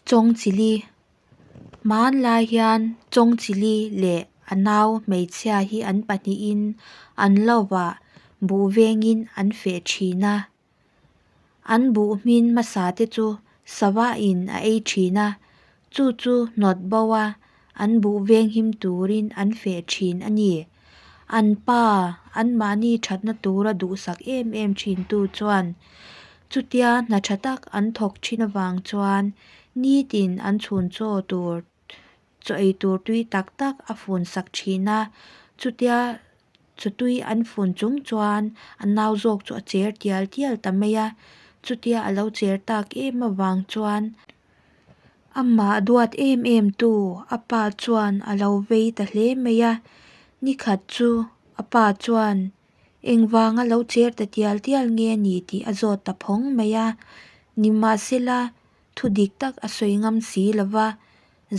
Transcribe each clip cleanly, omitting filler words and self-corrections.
Chawngchilhi Hmanlai hian Chawngchilhi leh a nau hmeichhia hi an pahnihin an lovah buh vengin an feh thin a. An buh hmin hmasa te chu sava in a ei thin a, chu chu hnawt bo a an buh venghim turin an feh thin a ni. An pa, anmahni thatna tura duhsak em em thin tu chuan chutia hna tha tak an thawk thin avang chuan nitin an chhun chaw tur chaw ei tur tui tak tak a fun sak thin a, chutia chaw tui an fun chung chuan a nau zawk chu a cher tial tial ta mai a, chutia a lo cher tak em avang chuan amah duat em em tu a pa chuan a lo vei ta hle mai a, nikhat chu a pa chuan engvanga lo cher ta tial tial nge a ni tih a zawt ta phawng mai a, nimahsela Thu dik tak a sawi ngam si lo va,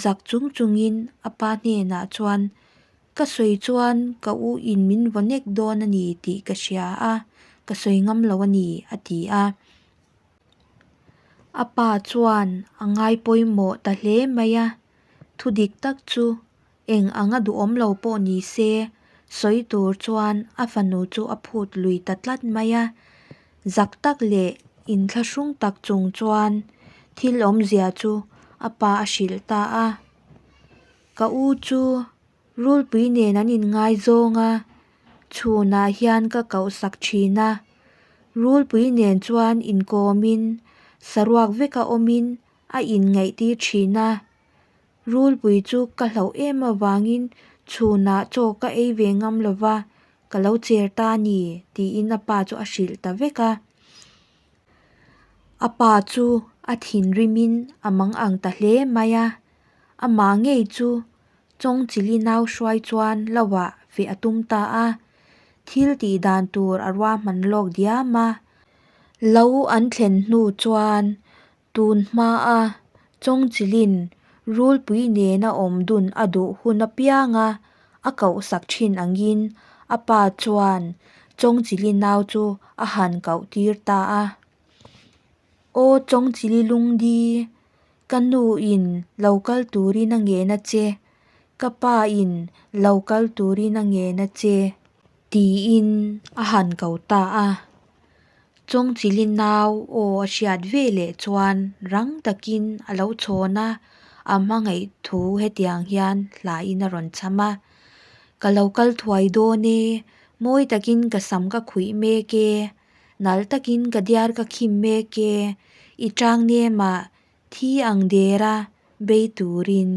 zak chung chungin a pa hnenah chuan, Ka sawi chuan ka u in min vaw nek dawn a ni tih ka hria a, ka sawi ngam lo a ni, a ti a. A pa chuan a ngai pawimawh ta hle mai a, thu dik tak chu eng anga duhawm lo pawh ni se, sawi tur chuan a fanu chu a phut lui ta tlat mai a. Zak tak leh inthlahrung tak chung chuan thil awmzia chu a pa a hrilh ta a. Ka u chu rulpui nen an inngaizawng a, chhunah hian ka koh sak thin a. Rulpui nen chuan inkawmin saruak veka awmin a inngaihtir thin a. Rulpui chu ka hlauh em avangin chhunah chaw ka ei ve ngam lo va, ka lo cher ta a ni, tiin a pa chu a hrilh ta vek a. A pa chu a thinrimin a mang ang ta hle mai a, amah ngei chu Chawngchilhi nau hruai chuan lohah feh a tum ta a, thil tih dan tur a ruahman lawk diam a. Lo an thlen hnu chuan Tun hmaa Chawngchilhin rulpui nena awm dun a duh hun apianga a koh sak thin angin a pa chuan Chawngchilhi nau chu a han koh tir ta a. Aw Chawngchilhi lungdi, ka nu in lo kal turin a ngen a che, ka pa in lo kal turin a ngen a che, tiin a han ko ta a. Chawngchilhi nau aw a hriat ve leh chuan rang takin a lo chhawn a, a hmangaih thu hetiang hian hlain a rawn cham a, Ka lo kal thuai dawn e, mawi takin ka sam ka khuih mek e, nal takin ka diar ka khim mek e, i tang nemah thi ang dera bei turin,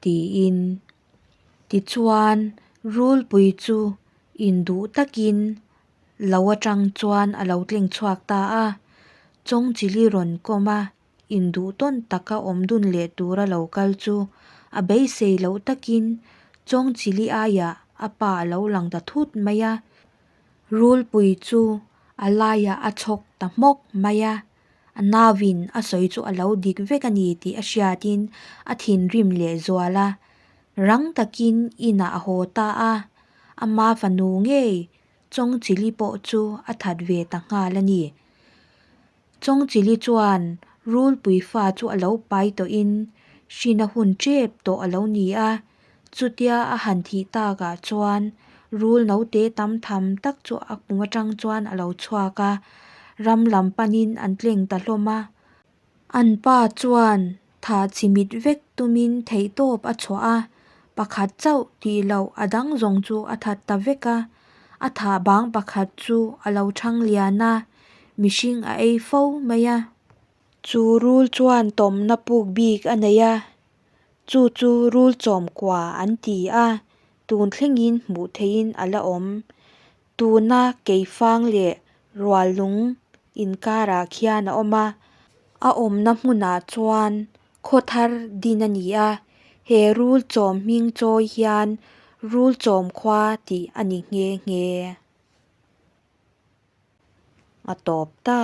tiin. Tichuan, rulpui chu induh takin Lo atang chuan a lo tleng chhuak ta a, Chawngchilhi rawn kawm a, induh tawn taka awm dun leh tura lo kal chu a beisei loh takin Chawngchilhi aiah a pa a lo lang ta thut mai a, Rulpui chu a laiah a chhawk ta hmawk mai a, a nauin a sawi chu a lo dik vek a ni tih a hriatin a thinrim leh zual a, rang takin inah a haw ta a, ama fanu ngei Chawngchilhi pawh chu a that ve ta nghal a ni. Chawngchilhi chuan rulpui fa chu a lo pai tawhin hrina hun tep tawh a lo ni a, chutia a han thih takah chuan rul note tam tham tak chu a kum atang chuan a lo chhuak a, ram lam panin an tleng ta hlawm a. An pa chuan thah chimit vek tumin theihtawp a chhuah a, pakhat chauh tih loh a dang zawng chu a that ta vek a, a thah bang pakhat chu a lo thang lian a, mihring a ei fo mai a. Chu rul chuan tawmna puk bik a nei a, chu chu rul chawm kua an ti a, tun thlengin hmuh theihin a la awm. Tuna keifang leh ruallung inkarah khian a awm a, a awmna hmunah chuan khaw thar din a ni a, he rul chawm hming chawi hian rul chawm khua tih a ni nghe nghe. A tawp ta.